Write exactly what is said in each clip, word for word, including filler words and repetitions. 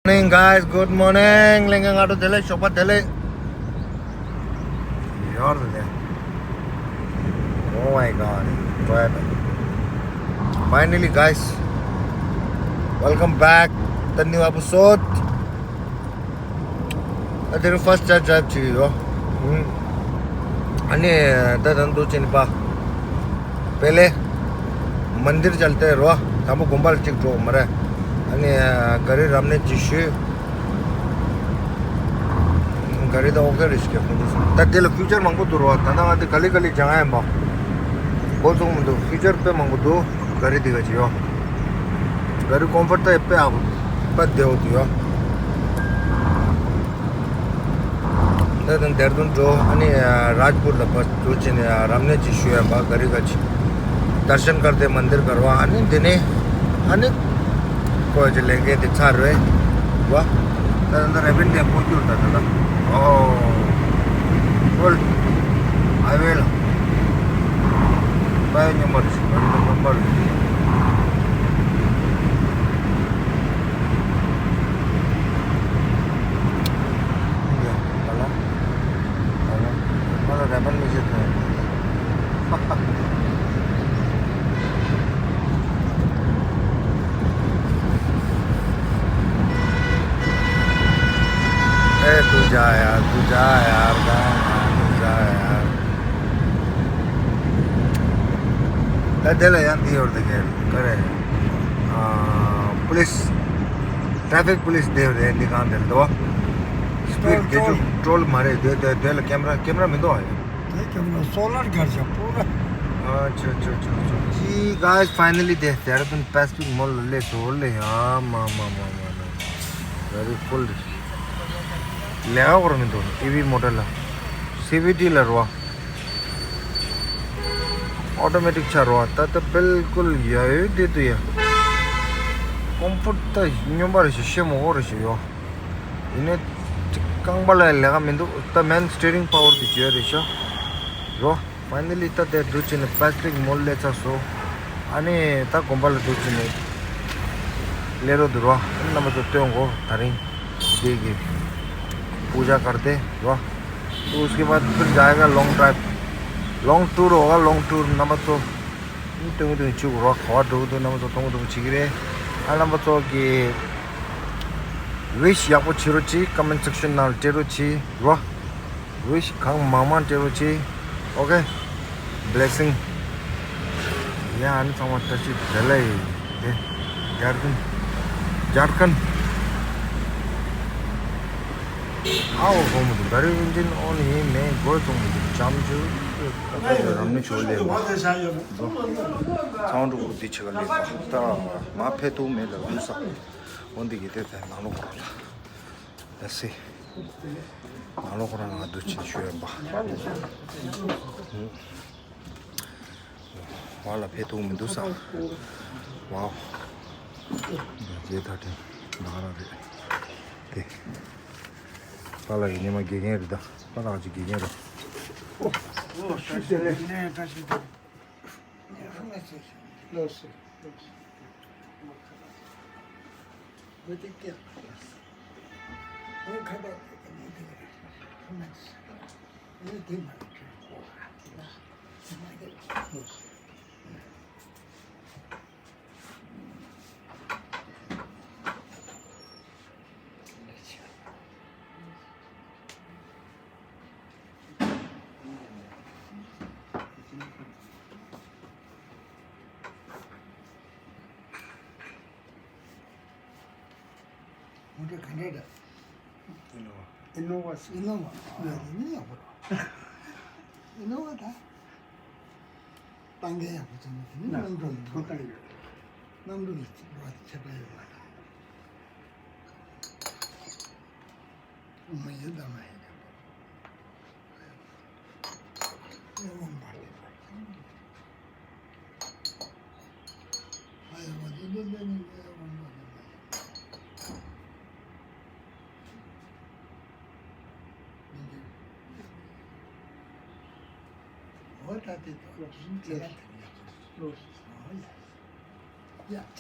Morning, guys. Good morning. ལྷན་རྒྱས་སྔ་དྲོ་བདེ་ལེགས། ཞོགས་པ་བདེ་ལེགས། ཡོར་དེ། Oh my God. What happened? Finally, guys. Welcome back. The new episode. ཨ་དེ་རིང་first time drive བྱེད་ཀྱི་ཡོད། ཨ་ནི་ད་ད་འདུག་ཅེ་ནི་པ། पहले मंदिर चलते हैं རོ། དང་པོ་དགོན་པ་ལ་གཅིག་འགྲོ་མ་རེད། ཨ་ནི་ག་རི་རབ་གནས་ཅིག་ཞུས། ག་རི་ད་ཨོག་ད་རེ་ཞིག་ཁོང་ཚོ་ད་དེ་ལ་ཕིའུ་ཅར་མང་པོ་འདུག་རོ། ད་ད་ང་དེ་ག་ལེ་ག་ལེ་སྦྱང་ཡ་ཡིན་པ། འགོ་ཚུགས་མི་འདུག་ཕིའུ་ཅར་དཔེ་མང་པོ་འདུག་ག་རི་དེ་ག་ཅི་ཡོད། ག་རི་ཀོམ་ཕོར་ཊི་ད་དཔེ་ཡག་པོ་འདུག་དཔེ་བདེ་བོ་འདུག་ཡོད། ད་དང་ལྡེར་ལྡུན་འགྲོ། ཨ་ནི་རཱཇ་པུར་ལ་ཕར་འགྲོ་ཕྱིན་རབ་གནས་ཅིག་ཞུ་ཡ་ཡིན་པ། ག་རི་ག་ཅི། दर्शन करते मंदिर करवा। ཨ་ནི་དེ་ནས་ཨ་ནི་ཁོ་ཅི་ལས་འགན་དེ་ཚར་རེད་བ། ད་ད་རེ་བན་དེ་སྤོ་རྒྱུར་ད་ད་ད། ཨོ། ཧོལ། ཧའི་ཝེ་ལ། ད་ཡོད་སྙོམས་པ་རེད། ད་ཡོད་སྙོམས་པ་རེད། ད་ལ། ང་ལ་རེ་བན་མི་བྱེད་ཐུབ། ཨེ་ཏུ་ཇ་ཡ་ཏུ་ཇ་ཡ་ར་ག་ཏུ་ཇ་ཡ། ད་དེ་ལ་ཡང་འདི་ཡོད་དེ་ག་རེ། ཨ་པུ་ལིས། ཊེ་ཕིག་པུ་ལིས་དེ་རེད། འདི་གང་དེར་འདུག་སྤིཌ་དེ་ཚོ་ཊོལ་མ་རེད། དེ་དེ་དེ་ལ་ཀེམ་ར་ཀེམ་ར་མི་འདུག་ཨ། དེ་ཀེམ་ར་སོ་ལར་གར་བྱ་པོ་ར། ཨ་ཆོ་ཆོ་ཆོ་ཆོ། ཅི་གཱས། ཕའི་ནལ་ལི་དེ་ཌེ་ར་ཌུན་པེ་སི་ཕིག་མོལ་ལ་སླེབས་སོང་ལེ། ཨ་མ་མ་མ་མ་མ། very full. ལས་ཀ་འཁོར་མི་འདུག་ཨི་ཝི་མོ་ཊར་ལ། སི་ཝི་ཊི་ལ་རོ། ཨོ་ཊོ་མེ་ཊིག་ཆགས་རོ། ད་ལྟ་བལ་ཀུལ་ཡ་ཡོད་དེ་དུ་ཡ། ཀོམ་ཕོར་ཊི་ད་སྙོམས་པ་རེ་ཞིག་ཤེས་མོ་འོ་རེ་ཞིག་ཡོད། ཡིན་ནའི་རྐང་པ་ལ་ལས་ཀ་མི་འདུག་ད་མེན་སི་ཊི་ཡ་རིང་པ་ཝར་དེ་བརྗོད་རེ་ཤོག་རོ། ཕའི་ནལ་ལི་ད་དེ་འདུག་ཅེ་ནི་པེ་སི་ཕིག་མོལ་སླེབས་ཚར་སོང་། ཨ་ནི་ད་དགོན་པ་ལ་འདུག་ཅེ་ནི་སླེབས་རོ་འདུག་རོ། ཨ་ནི་རྣམ་པ་ཚོ་སྟོན་གོ། ད་རིང་དེ་གི་པུ་ཇ་ཀར་ཏེ་རོ། उसके बाद फिर जाएगा लॉन्ग ड्राइव। लॉन्ग टूर होगा, long tour. རྣམ་པ་ཚོ་སྟོན་གི་འདུག་ཆུ་རོ། ག་བ་འགྲོ་གི་འདུག་རྣམ་པ་ཚོ་མཐོང་གི་འདུག་བྱེད་ཀྱི་རེད། ཨ་རྣམ་པ་ཚོ་གི་ཝིཤ་ཡག་པོ་བྱེད་རོགས་གྱིས། ཀོ་མེན་ཊི་སེག་ཤན་ནང་ལ་སྤྲད་རོགས་གྱིས་རོ། ཝིཤ་གང་མང་མང་སྤྲད་རོགས་གྱིས། ཨོ་ཁེ། བྷི་ལེ་སིང་། ཡ་ཨ་ནི་ཚང་མ་བཀྲ་ཤིས་བདེ་ལེགས། དེ་རྒྱལ་ཁན། རྒྱལ་ཁན། ཨའོ་ཧོ་མོ་དུ་ག་རི་ཨིན་ཇིན་ཨོན་ཡིན་མེད་གོ་ཙོང་མོ་དུ་ཅམ་ཅུ། ད་ཁ་ཅུ་རམ་ནི་ཆོ་ལེ་མ། ཚང་འགྲོ་འདི་ཆེ་ག་ལེ་པ། ད་མ་ཕེ་ཐུག་མེད་ད་ལུ་ས། འོན་ཏེ་གི་དེ་དེ་ནང་ལོག་ར་ལ། ད་སི། ནང་ལོག་ར་ང་འདུ་ཆེན་ཤོད་ཡོད་པ། ང་ལ་ཕེ་ཐུག་མི་འདུག་ས། ཝའོ། རྫས་ཐ་དྲན་ང་རང་རེད། དེ། པཱ་ལགས་ཀྱི་ཉི་མ་དགེ་རྒན་རེད་ད། པཱ་ལགས་ཀྱི་དགེ་རྒན་རེད། ཨོ། ཨོ་ཤུ་ཤེ་ལེ། ནས་བཀྲ་ཤིས་བདེ་ལེགས། ལོ་སི། ལོ་སི། མོ་ཊ་ག་འདྲ་རེད། ཨི་ནོ་ཝ། ཨི་ནོ་ཝ། ཨི་ནོ་ཝ། ཨ་ནི་ཡག་པོ་རེད། ཨི་ནོ་ཝ་ད། བཏང་མཁན་ཡག་པོ་བྱུང་ན་དེ་ནི་གནམ་གྲུ་ལ་འགྲོ་བ་རེད། གནམ་གྲུ་ལ་འགྲོ་བ་དེ་ཁྱད་པར་ཡོད་པ་དང་། ཡ་བྱ་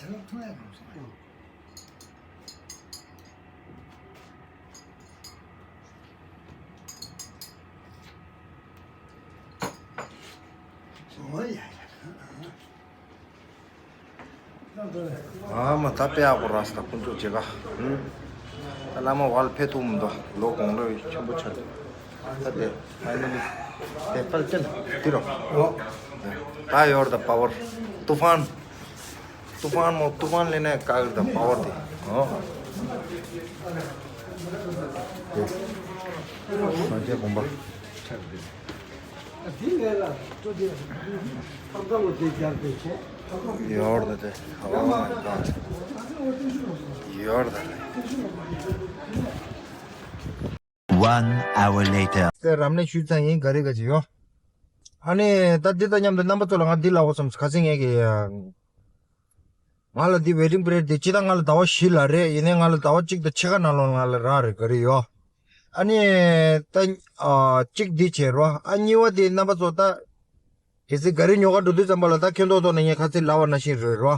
ལ་ཐུང་ཡ་རུང་སོང་། ཨ་མ་ད་དཔེ་ཡག་པོ་རག་སོང་། ད་ཁོང་ཚོ་མཇལ་ཁ། ཧུམ། ད་བླ་མ་བར་ཕེབས་ཐུབ་མི་འདུག་ལོ་དགུང་ལོ་ཆེན་པོ་ཆགས་འདུག་ད་དེ་ཕ་ནི་དེ་པལ་ཅན་དེ་རོ། ད་ཡོར་ད་པ་ཝར། ཏུ་ཧྥན། ཏུ་ཧྥན་མོ། ཏུ་ཧྥན་ལེ་ནེ་ཀ་ཡོར་ད་པ་ཝར་དེ། ཨོ། དེ་སངས་རྒྱས་དགོན་པ། ཡོར་ད་དེ། ཨོ་མའི་གོཌ། ཡོར་ད་དེ། One hour later. དེ་རབ་གནས་ཞུས་ཚར་ཡིན། ག་རེ་ག་ཅི་ཡོད། ཨ་ནི་ད་འདི་དང་མཉམ་དུ་རྣམ་པ་ཚོ་ལ་ང་འདི་ལབ་དགོས་བསམ། ཁ་སང་ངས་ཀྱི་ང་ལ་འདི་ཝེ་ཊིང་པི་རེཌ་འདི་ཅི་ད་ང་ལ་ཟླ་བ་བཞི་ལ་རེད། ཡིན་ནའི་ང་ལ་ཟླ་བ་གཅིག་དང་ཕྱེད་ཀ་ནང་ལོགས་ང་ལ་རག་རེད། ག་རེ་ཡོད། ཨ་ནི་ད་ཨ་གཅིག་འདི་བྱས་རོ། ཨ་གཉིས་པ་འདི་རྣམ་པ་ཚོ་ད་གལ་སྲིད་ག་རེ་ཉོ་ག་འགྲོ་དུས་ཙམ་པ་ལ་ད་ཁྱོད་མདོག་མདོག་ནས་ངས་ཁ་ཚིག་ལབ་པ་ནང་བཞིན་རེད་རོ།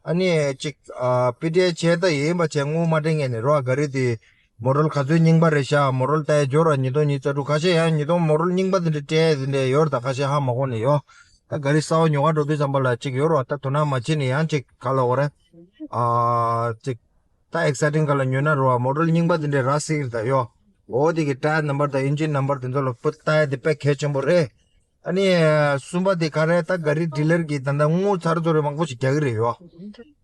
ཨ་ནི་གཅིག་ཨ་པི་ཌི་ཨེ་བྱས་ད་ཡིན་པ་བྱས་དངུལ་མ་སྤྲད་མཁན་ནི་རོ། ག་རེ་འདི་མོ་ཊ་ག་ཚོད་རྙིང་པ་རེད་ཤག་མོ་ཊ་ལྟ་ཡ་འབྱོར་ར་ཉིས་སྟོང་ཉི་ཤུ་རྩ་དྲུག་ཁ་ཤས་ཡང་ཉིས་སྟོང་མོ་ཊ་རྙིང་པ་དེ་འདྲ་སྤྲད་དེ་འདྲ་ཡོད་ར། ད་ཁ་ཤས་ཧ་མ་གོ་ནས་ཡོད། ད་ག་རེ་གསར་པ་ཉོ་ག་འགྲོ་དུས་ཙམ་པ་ལ་གཅིག་ཡོད་རོ། ད་དོ་སྣང་མ་བྱེད་ནས་ཡང་གཅིག་ག་ལ་འོ་རེད། ཨ་གཅིག་ད་ཨེག་སའི་ཊིང་ག་ལ་ཉོས་ན་རོ། མོ་ཊ་རྙིང་པ་དེ་འདྲ་རག་སྲིད་ཀྱི་རེད་ད་ཡོད། འོ་དེ་གི་ཊ་ཡར་ནམ་བར་དང་ཨིན་ཇིན་ནམ་བར་དེ་ཚོ་ལ་ཕུ་ལྟ་ཡ་དེ་དཔེ་གལ་ཆེན་པོ་རེད། ཨ་ནི་གསུམ་པ་དེ་ག་རེ། ད་ག་རི་ཌི་ལར་གྱིས་ད་ལྟ་དངུལ་ཚར་ཚོ་རེ་མང་པོ་ཞིག་རྒྱག་གི་རེད་ཡོད།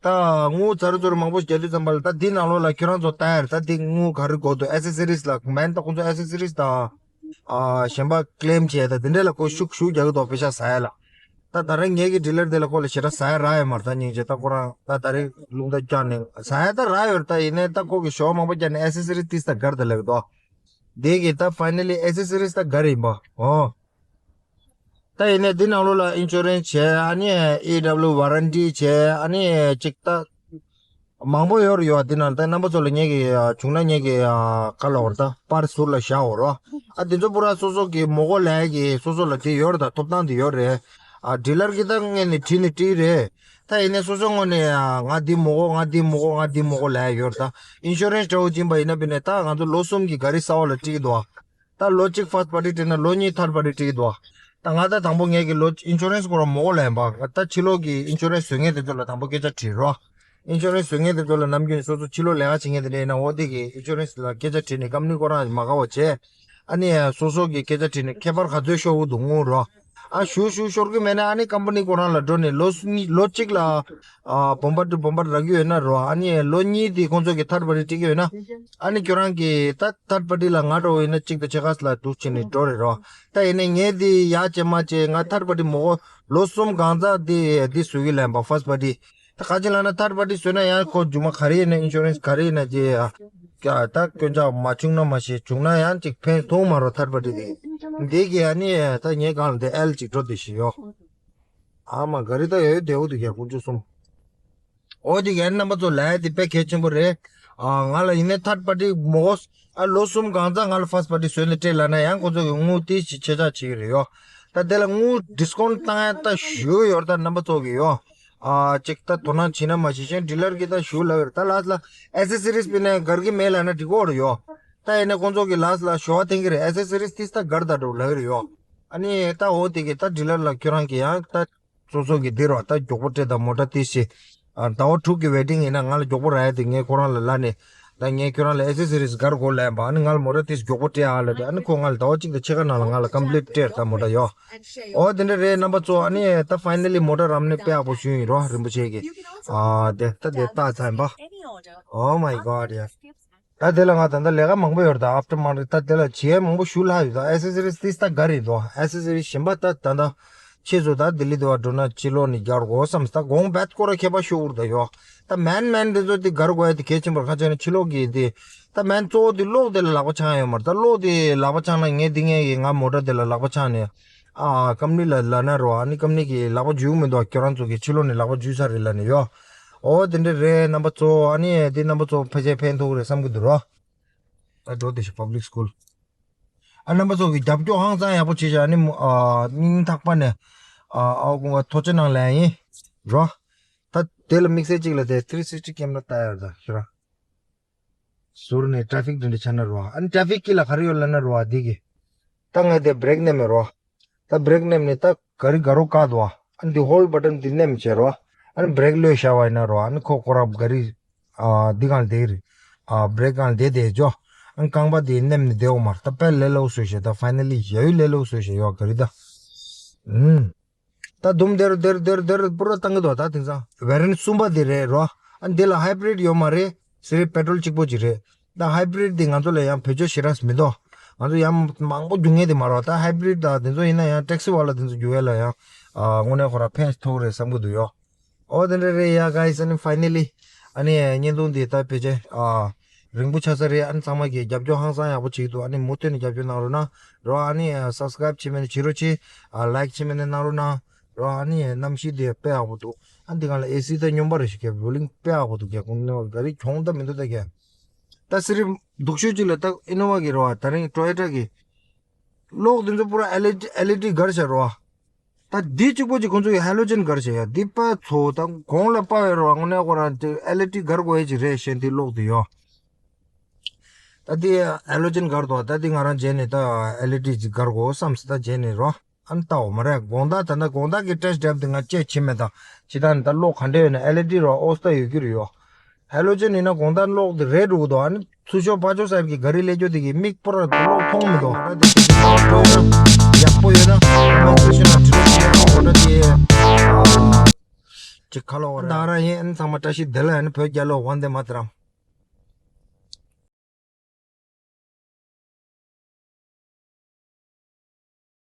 ད་དངུལ་ཚར་ཚོ་རེ་མང་པོ་ཞིག་རྒྱག་དུས་ཙམ་པ་ལ་ད་འདི་ནང་ལོགས་ལ་ཁྱོད་རང་ཚོ་ལྟ་ཡར་ད་འདི་དངུལ་ག་རེ་དགོས་འདུག་ཨེ་སེ་སི་རིས་ལ་མན་ད་ཁོང་ཚོ་ཨེ་སེ་སི་རིས་དང་ཨ་གཞན་པ་ཀི་ལེམ་བྱས་ད་དེ་འདྲས་ལ་ཁོ་ཤུགས་ཤུགས་རྒྱག་གི་འདུག་པེ་ཤ་ཟ་ཡ་ལ། ད་ད་རེས་ངེད་ཀྱི་ཌི་ལར་དེ་ལ་ཁོ་ལ་ཞེ་དྲག་ཟ་ཡ་རག་ཡ་མ་རེད། ད་སྙིང་རྗེ། ད་ཁོ་རང་ད་ད་རེས་རླུང་རྟ་བཀྱགས་ནས་ཟ་ཡ་ད་རག་ཡོད་རེད། ད་ཡིན་ནའི་ད་ཁོ་གི་ཞོ་མང་པོ་བཀྱགས་ནས་ཨེ་སེ་སི་རིས་ཏིས་ད་གར་ད་ལེགས་འདུག་དེ་གི་ད་ཕའི་ནལ་ལི་ཨེ་སེ་སི་རིས་ད་ག་རེ་ཡིན་པ། ཨོ། ད་ཡིན་ནའི་འདི་ནང་ལོགས་ལ་ཨིན་ཤུ་རན་སི་བྱས། ཨ་ནི་ཨེ་ཌབ་ལུ་ཝ་རན་ཊི་བྱས། ཨ་ནི་ཅིག་ད་མང་པོ་ཡོད་རེད་ཡོད། འདི་ནང་ད་རྣམ་པ་ཚོ་ལ་ངེད་ཀྱི་བྱུང་ན་ངེད་ཀྱི་ག་ལ་འོར་ད་པར་ཟུར་ལ་བཞག་འོར་རོ། ཨ་འདི་ཚོ་པུ་ར་སོ་སོ་གི་མོ་གོ་ལས་ཀྱི་སོ་སོ་ལ་བྲིས་ཡོད་རེད། ད་ཐོབ་ཐང་དེ་ཡོད་རེད། ཨ་ཌི་ལར་གྱི་ད་ངས་ནི་བྲིས་ནི་བྲིས་རེད། ད་ཡིན་ནའི་སོ་སོ་ངོས་ནས་ང་འདི་མོ་གོ་ང་འདི་མོ་གོ་ང་འདི་མོ་གོ་ལས་ཡོད་རེད། ད་ཨིན་ཤུ་རན་སི་འདྲ་བོ་ཡིན་པ་ཡིན་ན་བྱས་ནས་ད་ང་ཚོ་ལོ་གསུམ་གྱི་ག་རི་གསར་པ་ལ་བྲིས་ཀྱི་འདུག་ད་ལོ་གཅིག་ཕར་སི་པར་ཊི་སྤྲད་ན་ལོ་གཉིས་ཐར་སི་པར་ཊི་སྤྲད་ཀྱི་འདུག་ད་ང་ད་དང་པོ་ངས་ཀྱི་ལོ་ཨིན་ཤུ་རན་སི་སྐོར་མོ་གོ་ལ་ཡིན་པ། ད་ཕྱི་ལོགས་ཀྱི་ཨིན་ཤུ་རན་སི་བཟོ་མཁན་དེ་ཚོ་ལ་དང་པོ་སྐད་ཆ་དྲིས་རོ། ཨིན་ཤུ་རན་སི་བཟོ་མཁན་དེ་ཚོ་ལ་ནམ་རྒྱུན་སོ་སོ་ཕྱི་ལོགས་ལས་ཀ་བྱེད་མཁན་དེ་འདྲ་ཡིན་ན་འོ་དེ་གི་ཨིན་ཤུ་རན་སི་ལ་སྐད་ཆ་དྲིས་ནས་ཀམ་པ་ནི་ཁོ་རང་མ་དགའ་བ་བྱས། ཨ་ནི་སོ་སོ་གི་སྐད་ཆ་དྲིས་ནས་ཁྱད་པར་ག་ཚོད་ཤོར་གི་འདུག་དངུལ་རོ། ཨ་ཞུ་ཞུ་ཤོར་གི་མེད་ན་ཨ་ནི་ཀམ་པ་ནི་ཁོ་རང་ལ་འགྲོ་ནས་ལོ་གཉིས་ལོ་གཅིག་ལ་ཨ་བོམ་པར་ཊུ་བོམ་པར་རག་གི་ཡོད་ན་རོ། ཨ་ནི་ལོ་གཉིས་དེ་ཁོང་ཚོ་གི་ཐར་སི་པར་ཊི་སྤྲད་ཀྱི་ཡོད་ན། ཨ་ནི་ཁྱོད་རང་གི་ད་ཐར་སི་པར་ཊི་ལ་ང་འགྲོ་བ་ཡིན་ན་གཅིག་དང་ཕྱེད་ཀ་ལ་འདུག་བྱས་ནས་འགྲོ་རེད་རོ། ད་ཡིན་ནའི་ངས་དེ་ཡག་བྱས་མ་བྱས་ང་ཐར་སི་པར་ཊི་མོ་གོ་ལོ་གསུམ་གང་ཚ་དེ་དེ་བཟོ་གི་ལབ་པ་ཕར་སི་པར་ཊི། ད་ག་ཅི་ལབ་ན་ཐར་སི་པར་ཊི་བཟོས་ན་ཡང་ཁོ་རྒྱུ་མ་ག་རེ་ཡིན་ན་ཨིན་ཤུ་རན་སི་ག་རེ་ཡིན་ན་ཅི་ཡ། ཀྱ་ད་སྐྱོན་ཆ་མ་བྱུང་ན་མ་ཤེས། བྱུང་ན་ཡང་ཅིག་ཕན་ཐོགས་མ་རོ་ཐར་སི་པར་ཊི་དེ། འདི་གི་ཨ་ནི་ད་ངས་གང་ལ་དེ་ཨེལ་ཅིག་འགྲོ་དེ་ཤི་ཡོ། ཨ་མ་ག་རེ་ད་ཡོད་དེ་འོ་དེ་ག་དགུ་བཅུ་གསུམ། འོ་དེ་ག་རྣམ་པ་ཚོ་ལ་དེ་དཔེ་གལ་ཆེན་པོ་རེད། ཨ་ང་ལ་ཡིན་ནའི་ཐར་སི་པར་ཊི་མོ་གོ་ཨ་ལོ་གསུམ་གང་ཚ་ང་ལ་ཕར་སི་པར་ཊི་བཟོས་ནས་སྤྲད་ལབ་ན་ཡང་ཁོ་ཚོ་གི་དངུལ་དེ་ཞིག་ཆེ་ཆག་བྱེད་ཀྱི་རེད་ཡོ། ད་དེ་ལ་དངུལ་ཌི་སི་ཀའུན་ཊི་བཏང་ཡ་ད་ཞུ་ཡོད་ད་རྣམ་པ་ཚོ་གི་ཡོ། ཨ་ཅིག་ད་དོ་སྣང་བྱེད་ན་མ་བྱེད་ཅན་ཌི་ལར་གི་ད་ཞུ་ལབ་ཡོད་ད་ལ་ལ་ཨེ་སེ་སི་རིས་པི་ནས་གར་གི་མེད་ལབ་ན་འགྲིག་གོ་རེད་ཡོ། ད་ཡིན་ན་ཁོང་ཚོ་གི་ལ་ལ་ཞུ་བ་འཐེན་གི་རེད། ཨེ་སེ་སི་རིས་ཏིས་ད་གར་ད་འགྲོ་ལབ་ཡོད་ཡོ། ཨ་ནི་ད་འོ་དེ་གི་ད་ཌི་ལར་ལ་ཁྱོད་རང་གི་ཡང་ད་སོ་སོ་གི་འདི་རོ་ད་མགྱོགས་པོ་སྤྲད་ད་མོ་ཊ་ཏིས་ཤི། ཨ་ཟླ་བ་དྲུག་གི་ཝེ་ཊིང་ཡིན་ན་ང་ལ་མགྱོགས་པོ་རག་ཡ་དེ་ངས་ཁོ་རང་ལ་ལབ་ནས། ད་ངས་ཁྱོད་རང་ལ་ཨེ་སེ་སི་རིས་གར་དགོས་ལབ་པ། ཨ་ནི་ང་ལ་མོ་ཊ་ཏིས་མགྱོགས་པོ་སྤྲད་ཨ་ལབ་དེ། ཨ་ནི་ཁོ་ང་ལ་ཟླ་བ་གཅིག་དང་ཕྱེད་ཀ་ནང་ལ་ང་ལ་ཀམ་པི་ལིཊ་སྤྲད་ད་མོ་ཊ་ཡོ། འོ་དེ་འདྲ་རེད་རྣམ་པ་ཚོ། ཨ་ནི་ད་ཕའི་ནལ་ལི་མོ་ཊ་རབ་གནས་དཔེ་ཡག་པོ་ཞུས་ཡིན་རོ་རིན་པོ་ཆེ་གི། ཨ་དེ་ད་དེ་ལྟ་ཚར་ཡིན་པ། Oh my God, yeah. ད་དེ་ལ་ང་ད་ལྟ་ལས་ཀ་མང་པོ་ཡོད་རེད་ད། ཨབ་ཊར་མ་རེད་ད། དེ་ལ་བྱེད་མང་པོ་ཞུ་ལྷག་ཡོད་ད། ཨེ་སེ་སི་རིས་ཏིས་ད་ག་རེད་དོ། ཨེ་སེ་སི་རིས་གཞན་པ་ད་ད་ད་ཆེད་དུ་ད་ལྡི་ལི་དུ་བ་འགྲོ་ན་ཕྱི་ལོགས་ནས་རྒྱག་དགོས་བསམ་ད་གོང་བད་སྐོར་ར་ཁྱད་པར་ཤོར་ད་ཡོ། ད་མན་མན་དེ་ཚོ་དེ་གར་དགོས་ཡ་དེ་གལ་ཆེན་པོ་རེད། ཁ་ཆེ་ན་ཕྱི་ལོགས་ཀྱི་དེ་ད་མན་གཙོ་བོ་དེ་གློག་དེ་ལ་ལག་པ་འཆང་ཡ་ཡོད་མ་རེད། ད་གློག་དེ་ལག་པ་འཆང་ན་ངས་འདི་ངས་ཀྱི་ང་མོ་ཊ་དེ་ལ་ལག་པ་འཆང་ནས་ཨ་ཀམ་ནི་ལ་ལབ་ན་རོ། ཨ་ནི་ཀམ་ནི་གི་ལག་པ་འཇུག་མི་འདུག་ཁྱོད་རང་ཚོ་གི་ཕྱི་ལོགས་ནས་ལག་པ་འཇུས་ཚར་རེད་ལབ་ནས་ཡོ། འོ་དེ་འདྲ་རེད་རྣམ་པ་ཚོ། ཨ་ནི་དེ་རྣམ་པ་ཚོ་ཕལ་ཆེར་ཕན་ཐོགས་རེད་བསམ་གི་འདུག་རོ། ད་འགྲོ་དེ་ཤི་པབ་ལིག་སྐུལ། ཨ་རྣམ་པ་ཚོ་གི་རྒྱབ་སྐྱོར་ཧང་སང་ཡག་པོ་བྱེད་བྱ། ཨ་ནི་མོ་ཨ་སྙིང་ཐག་པ་ནས་ཨ་ཨའོ་ཀུང་ག་ཐུགས་རྗེ་གནང་ལན་ཡིན་རོ། ད་དེ་ལ་དམིགས་བསལ་གཅིག་ལ་དེ་ཐི་རི་སིག་སི་ཊི་ཀེམ་ར་ལྟ་ཡར་ད་ཤི་ར། ཟུར་ནས་ཊ་ཕིག་འདི་འདྲ་ཆགས་ན་རོ། ཨ་ནི་ཊ་ཕིག་གི་ལ་ག་རེ་ཡོད་ལབ་ན་རོ། ཨ་འདི་གི་ད་ངས་དེ་བྷི་རེག་ནས་མེད་རོ། ད་བྷི་རེག་མནན་ནས་ད་ག་རི་ག་རོ་བཀག་འདུག་བ། ཨ་ནི་འདི་ཧོལ་བ་ཊན་འདི་མནན་བྱས་རོ། ཨ་ནི་བྷི་རེག་ལོས་བཞག་པ་ཡིན་ན་རོ། ཨ་ནི་ཁོ་ཁོ་རང་ག་རི་ཨ་འདི་གང་བསྡད་རེད། ཨ་བྷི་རེག་གང་བསྡད་བསྡད་འཇོ། ཨ་ནི་རྐང་པ་འདི་མནན་ནས་བསྡད་འོ་མར། ད་དཔེ་ལས་སླ་བོ་བཟོས་བཞག་ད་ཕའི་ནལ་ལི་ཡ་ཡུ་ལས་སླ་བོ་བཟོས་བཞག་ཡོ་ག་རི་ད། ཨུམ། ད་དུམ་དེར་དེར་དེར་དེར་པུ་ར་བཏང་གི་འདུག་ད་དེང་སང་ཝེ་རན་གསུམ་པ་དེ་རེད་རོ། ཨ་འདི་ལ་ཧའི་བྷི་རིད་ཡོད་མ་རེད། སི་རི་པེ་ཊོལ་གཅིག་པོ་ཅིག་རེད། ད་ཧའི་བྷི་རིད་དེ་ང་ཚོ་ལ་ཡང་བེད་སྤྱོད་ཞེ་དྲག་མི་འདུག་ང་ཚོ་ཡང་མང་པོ་རྒྱུག་མཁན་དེ་མ་རེད། ད་ཧའི་བྷི་རིད་དང་དེ་ཚོ་ཡིན་ན་ཡང་ཊེག་སི་ཝ་ལ་དེ་ཚོ་རྒྱུག་ཡས་ལ་ཡང་ཨ་དངོས་གནས་ཁོ་ར་ཕན་ཐོགས་རེད་བསམ་གི་འདུག་ཡོ། ཨོ་དེ་འདྲ་རེད་ཡ་གྷའི་སི། ཨ་ནི་ཕའི་ནལ་ལི་ཨ་ནི་བརྙན་ཐུང་འདི་ད་ཕལ་ཆེར་ཨ་རིང་པོ་ཆགས་ས་རེད། ཨ་ནི་ཚང་མ་གིས་རྒྱབ་སྐྱོར་ཧང་སང་ཡག་པོ་བྱེད་ཀྱི་འདུག་ཨ་ནི་མུ་མཐུད་ནས་རྒྱབ་སྐྱོར་གནང་རོགས་གནང་རོ། ཨ་ནི་ཨ་སབ་སི་ཀ་རེབ་བྱེད་མེད་ན་བྱེད་རོགས་བྱེད། ཨ་ལའིག་བྱེད་མེད་ན་གནང་རོགས་གནང་རོ། ཨ་ནི་གནམ་གཤིས་འདི་དཔེ་ཡག་པོ་འདུག་ཨ་འདི་གང་ལ་ཨེ་སི་ད་སྙོམས་པ་རེད་ཤག་ག་བྷུ་ལིང་དཔེ་ཡག་པོ་འདུག་ག་ཁོང་ནི་ག་རི་གྱོང་ད་མི་འདུག་ད་ག་ད་སི་རི་སྡུག་ཤོས་ཅིག་ལ་ད་ཨི་ནོ་ཝ་གི་རེད་བ། ད་རིང་ཊོ་ཡོ་ཊ་གི་གློག་འདི་ཚོ་པུ་ར་ཨེལ་ཨི་ཌི་ཨེལ་ཨི་ཌི་སྒར་བྱས་རེད་བ། ད་འདི་གཅིག་པོ་གཅིག་ཁོང་ཚོ་ཡི་ཧེ་ལོ་ཇེན་སྒར་བྱས་ཡ། འདི་པ་ཚོ་ད་གོང་ལ་པ་ཡོད་རེད་བ། དངོས་གནས་ཁོ་རང་ཨེལ་ཨི་ཌི་སྒར་དགོས་ཡ་ཅིག་རེད་ཤག་འདི་གློག་འདི་ཡོ། ད་འདི་ཧེ་ལོ་ཇེན་སྒར་འདུག་ད་འདི་ང་རང་རྗེས་ནས་ད་ཨེལ་ཨི་ཌི་ཅིག་སྒར་དགོས་བསམ་སི་ད་རྗེས་ནས་རོ། ཨ་ནི་ལྟ་འོ་མ་རེད། དགོང་དག་ད་ལྟ་དགོང་དག་གི་ཊེ་སི་ཊི་ཌ་རའེབ་དེ་ང་བཅས་བྱེད་མེད་ད། ཇི་ལྟར་ནི་ད་གློག་ག་འདྲ་ཡོད་ན་ཨེལ་ཨི་ཌི་རོ་ཨོ་སི་ད་ཡོད་ཀྱི་རེད་ཡོ། ཧེ་ལོ་ཇེན་ཡིན་ན་དགོང་དག་གློག་དེ་རེད་འགྲོ་གི་འདུག་ཨ་ནི་ཚུར་ཤོག་ཕར་ཕྱོགས་ས་ཡར་གྱི་ག་རི་ལས་རྒྱུ་དེ་གི་མིག་པོ་ར་གློག་མཐོང་མི་འདུག་ད་དེ་ཡག་པོ་ཡོད་ན་ཁ་ལོ་བ་ར་དེ་ཅིག་ཁ་ལོ་བ་ར་ད་ར་ཡིན། ཨ་ནི་ཚང་མ་བཀྲ་ཤིས་བདེ་ལེགས། ཨ་ནི་བོད་རྒྱལ་ལོ། ཝན་དེ་མ་ཏ་རམ།